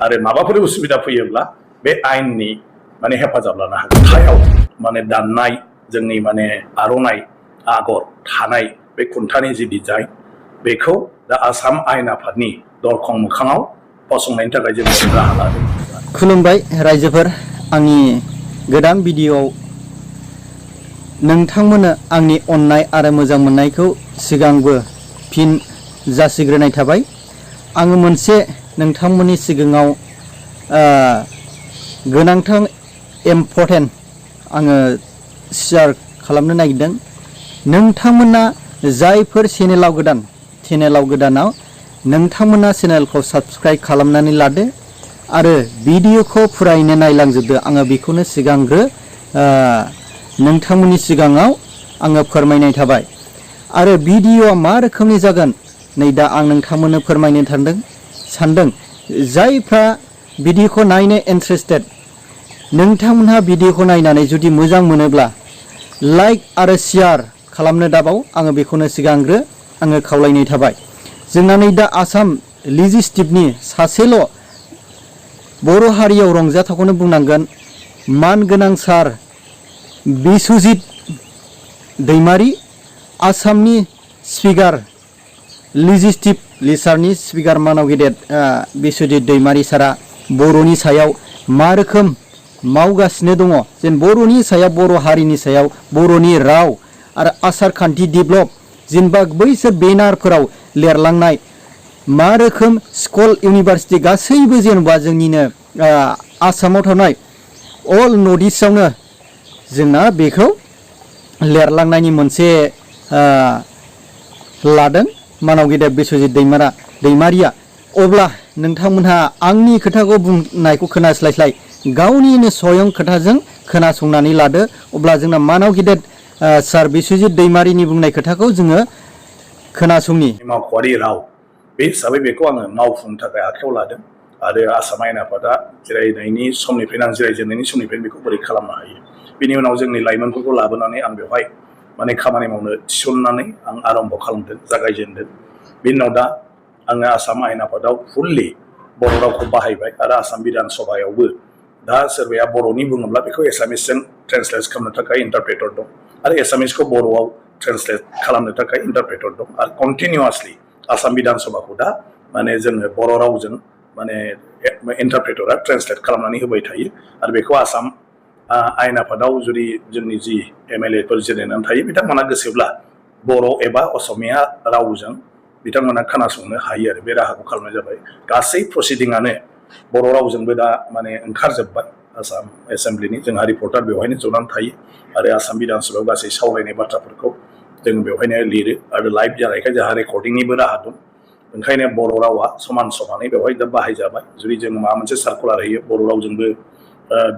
आरो माबाफोर उसुबिदा फैयोब्ला बे आयेननि माने हेफाजाब लानो हागोन। थायाव माने दाननाय जोंनि माने आर'नाइ आगर थानाय बे खुन्थानि जि डिजाइन बेखौ दा आसाम आयेन आफादनि दरखं मोखाङाव फसंनायनि थाखाय जों राहा लादों। खुलुमबाय रायजोफोर, आंनि गोदान भिडिअ'आव नोंथांमोननो आंनि अननाय आरो मोजां मोननायखौ सिगांबो फिन जासिग्रोनाय थाबाय। आङो मोनसे नोंथांमोननि सिगाङाव गोनांथार इम्परटेन्ट आङो शेयार खालामनो नागिरदों। नोंथांमोना जायफोर चेनेलाव गोदानाव नोंथांमोना चेनेलखौ साबस्क्राइब खालामनानै लादो आरो भिडिअ'खौ फुरायैनो नायलांजोबदो। आङो बेखौनो सिगांग्रो नोंथांमोननि सिगाङाव आङो फोरमायनाय थाबाय। आरो भिडिअ'आ मा रोखोमनि जागोन नै दा आं नोंथांमोननो फोरमायनो सानदों। जायफ्रा भिडिअ'खौ नायनो इन्टारेस्टेड, नोंथांमोनहा भिडिअ'खौ नायनानै जुदि मोजां मोनोब्ला लाइक आरो शेयार खालामनो दाबाव। आङो बेखौनो सिगांग्रो आङो खावलायनाय थाबाय। जोंना नै दा आसाम लेजिस्लेटिभनि सासेल' बर' हारियाव रंजाथावखौनो बुंनांगोन, मानगोनां सार बिस'जित दैमारि, आसामनि स्पिकार लेजिस्लेटिभ लिसारनि स्पिकार मानाव गेदेर बिस'जित दैमारि सारा बर'नि सायाव मा रोखोम मावगासिनो दङ, जेन बर'नि सायाव, बर' हारिनि सायाव, बर'नि राव आरो आसार खान्थि डेभेलप, जेनेबा बैसोर बेनारफोराव लिरलांनाय मा रोखोम स्कुल इउनिभारसिटि गासैबो जेनेबा जोंनिनो आसामाव थानाय अल नर्थ इस्टआवनो जोंना बेखौ लिरलांनायनि मोनसे लादों मानाव गेदेर बिस'जित दैमारिया। अब्ला नोंथांमोनहा आंनि खोथाखौ बुंनायखौ खोनास्लायस्लाय गावनिनो सयं खोथाजों खोनासंनानै लादो। अब्ला जोंना मानाव गेदेर सार बिस'जित दैमारिनि बुंनाय खोथाखौ जोङो खोनासंनि। मावख'आरि राव बे हिसाबै बेखौ आङो मावफुंनो थाखाय आखायाव लादों आरो आसाम आयेन आफादा जिरायनायनि समनिफ्रायनो, आं जिरायजेननायनि समनिफ्रायनो बेखौ बोरै खालामनो हायो। बिनि उनाव जोंनि लाइमोनफोरखौ लाबोनानै आं बेवहाय माने खामानि मावनो थिसननानै आं आरम्भ खालामदों, जागायजेनदों। बिनि उनाव दा आङो आसाम आयेन आफादाव फुललि बर' रावखौ बाहायबाय आरो आसाम बिधान सभायावबो दा सोरबाया बर'नि बुङोब्ला बेखौ एसामिसजों ट्रेन्सलेट खालामनो थाखाय इन्टारप्रेटर दं आरो एसामिसखौ बर'आव ट्रेन्सलेट खालामनो थाखाय इन्टारप्रेटर दं। आरो कन्टिनिउवासलि आसाम बिधान सभाखौ दा माने जोङो बर' रावजों माने इन्टारप्रेटरा ट्रेन्सलेट खालामनानै होबाय थायो। आरो बेखौ आसाम आयेन आफादाव जुदि जोंनि जि MLA फोर जिरायनानै थायो बिथांमोना गोसोब्ला बर' एबा असमिया रावजों बिथांमोना खोनासंनो हायो आरो बे राहाखौ खालामनाय जाबाय। गासै प्रसिडिंआनो बर' रावजोंबो दा माने ओंखारजोब्बाय। आसाम एसेम्ब्लिनि जोंहा रिपर्टार बेवहायनो जनानै थायो आरो आसाम बिधान सभायाव गासै सावरायनाय बाथ्राफोरखौ जों बेवहायनो लिरो आरो लाइभ जानायखाय जोंहा रेकर्डिंनिबो राहा दं। ओंखायनो बर' रावा समानै बेवहाय दा बाहायजाबाय। जुदि जों माबा मोनसे सार्कुलार होयो बर' रावजोंबो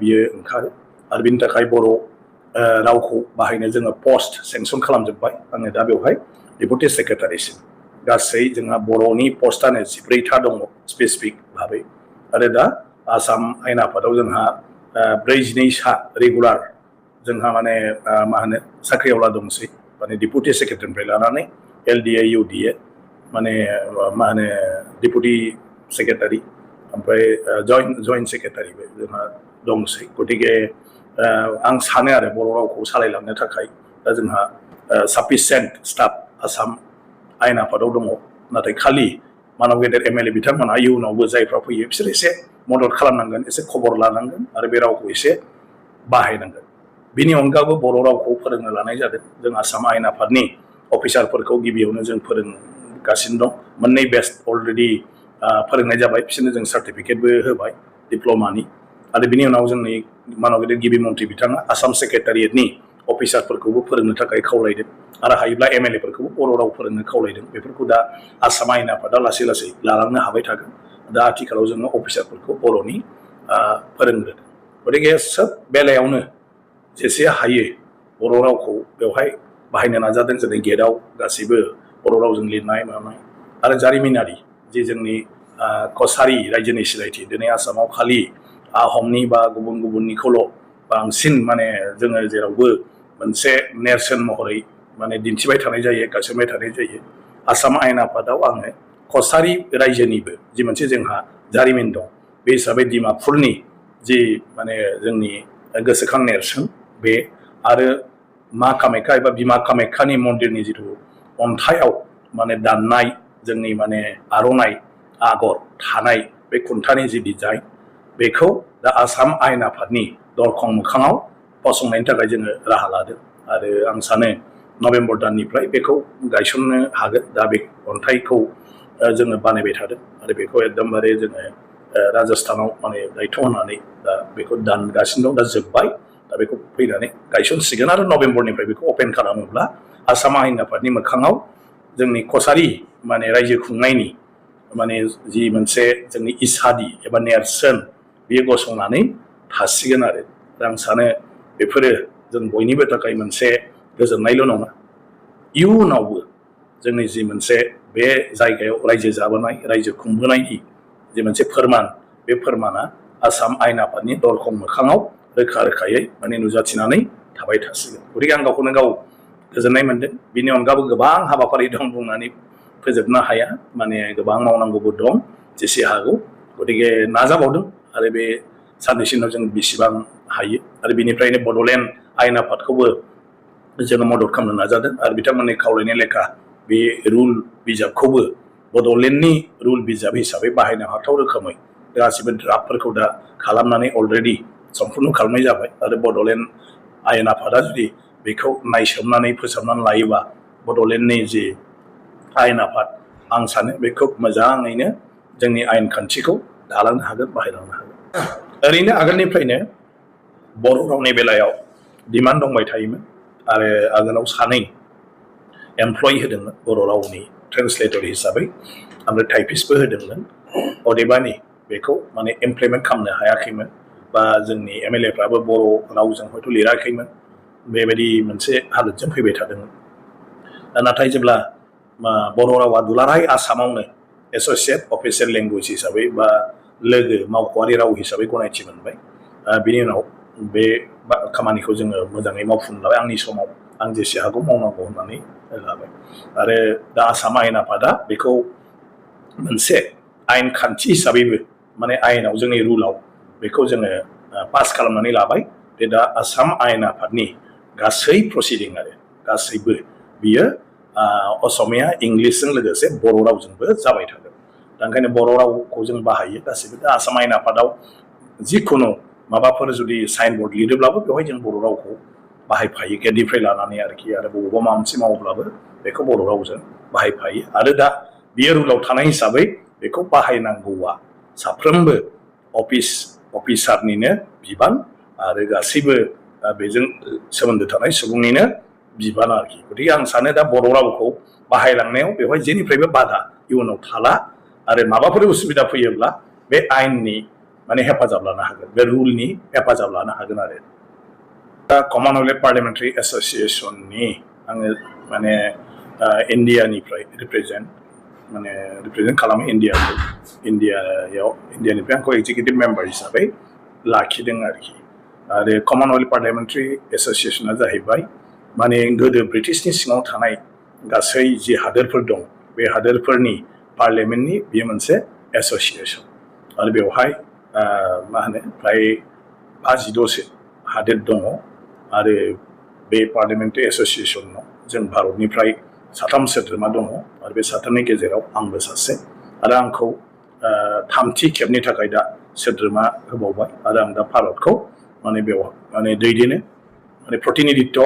बियो ओंखारो आरो बिनि थाखाय बर' रावखौ बाहायनो जोङो पस्ट सेंसन खालामजोब्बाय। आङो दा बेवहाय डेपुटि सेक्रेटारिसिम गासै जोंहा बर'नि पस्टआनो 14था दङ स्पेसिफिक भाबै। आरो दा आसाम आयेन आफादाव जोंहा 42 रेगुलार जोंहा माने मा होनो साख्रिआवला दंसै, माने डेपुटि सेक्रेटारिनिफ्राय लानानै LDA UDA माने मा होनो डेपुटि सेक्रेटारि ओमफ्राय जइन्ट सेक्रेटारिबो जोंहा दंसै। गतिके आं सानो आरो बर' रावखौ सालायलांनो थाखाय दा जोंहा साफिसियेन्ट स्टाफ आसाम आयेन आफादाव दङ। नाथाय खालि मानाव गेदेर MLA बिथांमोनहा इयुनावबो जायफ्रा फैयो बिसोर एसे मदद खालामनांगोन, एसे खबर लानांगोन आरो बे रावखौ एसे बाहायनांगोन। बिनि अनगाबो बर' रावखौ फोरोंनो लानाय जादों। जों आसाम आयेन आफादनि अफिसारफोरखौ गिबियावनो जों फोरोंगासिनो दं। मोननै बेस्ट अलरेडि फोरोंनाय जाबाय, बिसोरनो जों सार्टिफिकेटबो होबाय डिप्ल'मानि। आरो बिनि उनाव जोंनि मानाव गेदेर गिबि मन्थ्रि बिथाङा आसाम सेक्रेटारियेटनि अफिसारफोरखौबो फोरोंनो थाखाय खावलायदों आरो हायोब्ला MLA फोरखौबो बर' राव फोरोंनो खावलायदों। बेफोरखौ दा आसाम आयेन आफादा लासै लासै लालांनो हाबाय थागोन। दा आथिखालाव जोङो अफिसारफोरखौ बर'नि फोरोंग्रोदों। गतिके सोब बेलायावनो जेसे हायो बर' रावखौ बेवहाय बाहायनो नाजादों। जेरै गेटआव गासैबो बर' रावजों लिरनाय मानाय आरो जारिमिनारि जे जोंनि कसारि रायजोनि सिनायथि, दिनै आसामाव खालि आहमनि बा गुबुननिखौल' बांसिन माने जोङो जेरावबो मोनसे नेरसोन महरै माने दिन्थिबाय थानाय जायो, गायसनबाय थानाय जायो। आसाम आयेन आफादाव आङो कसारि रायजोनिबो जि मोनसे जोंहा जारिमिन दं बे हिसाबै डिमापुरनि जि माने जोंनि गोसोखां नेरसोन बे आरो मा कामाख्या एबा बिमा कामाख्यानि मन्दिरनि जिथु अन्थाइआव माने दाननाय जोंनि माने आर'नाइ आगर थानाय बे खुन्थानि जि डिजाइन बेखौ दा आसाम आयेन आफादनि दरखं मोखाङाव फसंनायनि थाखाय जोङो राहा लादों आरो आं सानो नभेम्बर दाननिफ्राय बेखौ गायसननो हागोन दा बे अन्थाइखौ जोङो बानायबाय थादों आरो बेखौ एकदमबारे जोङो राजस्थानाव माने दायथ' होनानै दा बेखौ दानगासिनो दं दा जोब्बाय दा बेखौ फैनानै गायसनसिगोन आरो नभेम्बरनिफ्राय बेखौ अपेन खालामोब्ला आसाम आयेन आफादनि मोखाङाव जोंनि कसारि माने रायजो खुंनायनि माने जि मोनसे जोंनि इसादि एबा नेरसोन बेयो गसंनानै थासिगोन आरो आं सानो बेफोरो जों बयनिबो थाखाय मोनसे गोजोननायल' नङा इयुनावबो जोंनि जि मोनसे बे जायगायाव रायजो जाबोनाय रायजो खुंबोनायनि जि मोनसे फोरमान बे फोरमाना आसाम आयेन आफादनि दरखं मोखाङाव रोखा रोखायै माने नुजाथिनानै थाबाय थासिगोन गतिके आं गावखौनो गाव गोजोननाय मोनदों बिनि अनगाबो गोबां हाबाफारि दं बुंनानै फोजोबनो हाया माने गोबां मावनांगौबो दं जेसे हागौ गतिके नाजाबावदों आरो बे साननैसो उनाव जों बेसेबां हायो आरो बेनिफ्रायनो बड'लेण्ड आयेन आफादखौबो जोङो मदद खालामनो नाजादों आरो बिथांमोननि खावलायनाय लेखा बे रुल बिजाबखौबो बड'लेण्डनि रुल बिजाब हिसाबै बाहायनो हाथाव रोखोमै गासिबो ड्राफ्टफोरखौ दा खालामनानै अलरेडि सम्पुर्ण खालामनाय जाबाय आरो बड'लेण्ड आयेन आफादा जुदि बेखौ नायसोमनानै फोसाबनानै लायोबा बड'लेण्डनि जि आयेन आफाद आं सानो बेखौ मोजाङैनो जोंनि आयेन खान्थिखौ दालांनो हागोन बाहायलांनो हागोन ओरैनो आगोलनिफ्रायनो बर' रावनि बेलायाव डिमान्ड दंबाय थायोमोन आरो आगोलाव सानै एमप्लय होदोंमोन बर' रावनि ट्रेन्सलेटर हिसाबै ओमफ्राय टाइपिस्टबो होदोंमोन अदेबानि बेखौ माने इमप्लिमेन्ट खालामनो हायाखैमोन बा जोंनि एमएलए फ्राबो बर' रावजों हयथ' लिराखैमोन बेबायदि मोनसे हालोदजों फैबाय थादोंमोन नाथाय जेब्ला बर' रावा दुलाराय आसामावनो एस'सियेट अफिसियेल लेंगुवेज हिसाबै बा लोगो मावख'आरि राव हिसाबै गनायथि मोनबाय बिनि उनाव बे खामानिखौ जोङो मोजाङै मावफुंनो लाबाय आंनि समाव आं जेसे हागौ मावनांगौ होननानै लाबाय आरो दा आसाम आयेन आफादा बेखौ मोनसे आयेन खान्थि हिसाबैबो माने आयेनाव जोंनि रुलाव बेखौ जोङो पास खालामनानै लाबाय बे दा आसाम आयेन आफादनि गासै प्रसिडिं आरो गासैबो बियो असमिया इंलिसजों लोगोसे बर' रावजोंबो जाबाय थागोन दा ओंखायनो बर' रावखौ जों बाहायो गासैबो दा आसाम आयेन आफादाव जिखुनु माबाफोर जुदि साइन बर्ड लिरोब्लाबो बेवहाय जों बर' रावखौ बाहायफायो गेटनिफ्राय लानानै आरोखि आरो बबेबा माबा मोनसे मावोब्लाबो बेखौ बर' रावजों बाहायफायो आरो दा बियो रुलाव थानाय हिसाबै बेखौ बाहायनांगौआ साफ्रोमबो अफिसारनिनो बिबान आरो गासैबो बेजों सोमोन्दो थानाय सुबुंनिनो बिबान आरोखि गतिके आं सानो दा बर' रावखौ बाहायलांनायाव बेवहाय जेनिफ्रायबो बाधा इयुनाव थाला आरो माबाफोर उसुबिदा फैयोब्ला बे आयेननि माने हेफाजाब लानो हागोन बे रुलनि हेफाजाब लानो हागोन आरो दा कमनवेल्थ पार्लियामेन्टारि एस'सिएशननि आङो माने इन्डियानिफ्राय रिप्रेजेन्ट खालामो इन्डियानिफ्राय आंखौ एक्जिकिउटिभ मेम्बार हिसाबै लाखिदों आरोखि आरो कमनवेल्थ पार्लियामेन्टारि एस'सिएशना जाहैबाय माने गोदो ब्रिटिशनि सिङाव थानाय गासै जि हादोरफोर दं बे हादोरफोरनि पार्लियामेन्टनि बेयो मोनसे एस'सिएशन आरो बेवहाय मा होनो फ्राय 56 हादोर दङ आरो बे पार्लियामेन्टारि एस'सिएशनाव जों भारतनिफ्राय 3 सोद्रोमा दङ आरो बे 3नि गेजेराव आंबो सासे आरो आंखौ 3थि खेबनि थाखाय दा सोद्रोमा होबावबाय आरो आं दा भारतखौ माने बेवहाय माने दैदेनो माने प्रतिनिधित्व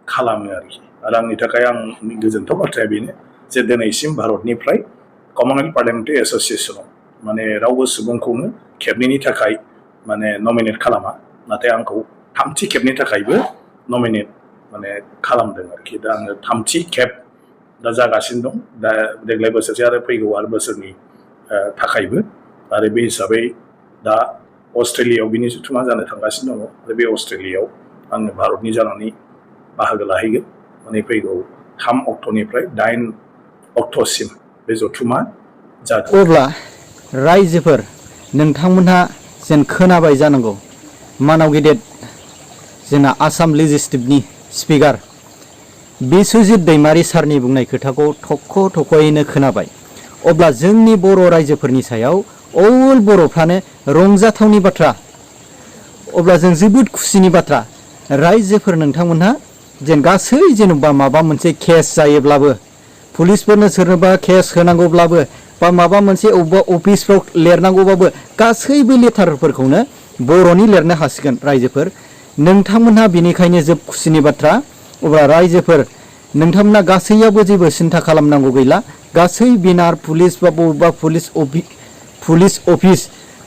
खालामो आरोखि आरो आंनि थाखाय आंनि गोजोनथाव बाथ्राया बेनो जे दिनैसिम भारतनिफ्राय कमनवेल्थ पार्लियामेन्टारि एस'सिएशनाव माने रावबो सुबुंखौनो खेबनैनि थाखाय माने नमिनेट खालामा नाथाय आंखौ 3थि खेबनि थाखायबो नमिनेट माने खालामदों आरोखि दा आङो 3थि खेब दा जागासिनो दं दा देग्लाय बोसोरसे आरो फैगौ आरो बोसोरनि थाखायबो आरो बे हिसाबै दा अस्ट्रेलियायाव बिनि जथुमा जानो थांगासिनो दङ आरो बे अस्ट्रेलियायाव आङो भारतनि जानानै बाहागो लाहैगोन माने फैगौ 3 अक्ट'निफ्राय 8 अक्ट'सिम बे जथुमा जागोन अब्ला रायजोफोर नोंथांमोनहा जेन खोनाबाय जानांगौ मानाव गेदेर जोंना आसाम लेजिस्लेटिभनि स्पिकार बिसुजित दैमारि सारनि बुंनाय खोथाखौ थख' थख'यैनो खोनाबाय अब्ला जोंनि बर' रायजोफोरनि सायाव अल बर'फ्रानो रंजाथावनि बाथ्रा अब्ला जों जोबोद खुसिनि बाथ्रा रायजोफोर नोंथांमोनहा जेन गासै जेनेबा माबा मोनसे केस जायोब्लाबो पुलिसफोरनो सोरनोबा केस होनांगौब्लाबो बा माबा मोनसे अबेबा अफिसफ्राव लिरनांगौबाबो गासैबो लेटारफोरखौनो बर'नि लिरनो हासिगोन रायजोफोर नोंथांमोनहा बेनिखायनो जोब खुसिनि बाथ्रा अब्ला रायजोफोर नोंथांमोना गासैयावबो जेबो सिन्था खालामनांगौ गैला गासै बिनार पुलिस बा बबेबा पुलिस अफिस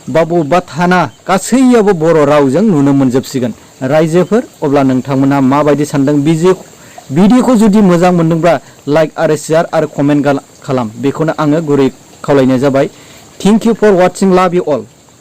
बा बबेबा थाना गासैयावबो बर' रावजों नुनो मोनजोबसिगोन रायजोफोर अब्ला नोंथांमोनहा माबायदि सानदों भिडिअखौ जुदि मोजां मोनदोंब्ला लाइक आरो शेयार आरो कमेन्ट खालाम बेखौनो आङो गुरै खावलायनाय जाबाय थेंक इउ फर वाचिं लाभ इउ अल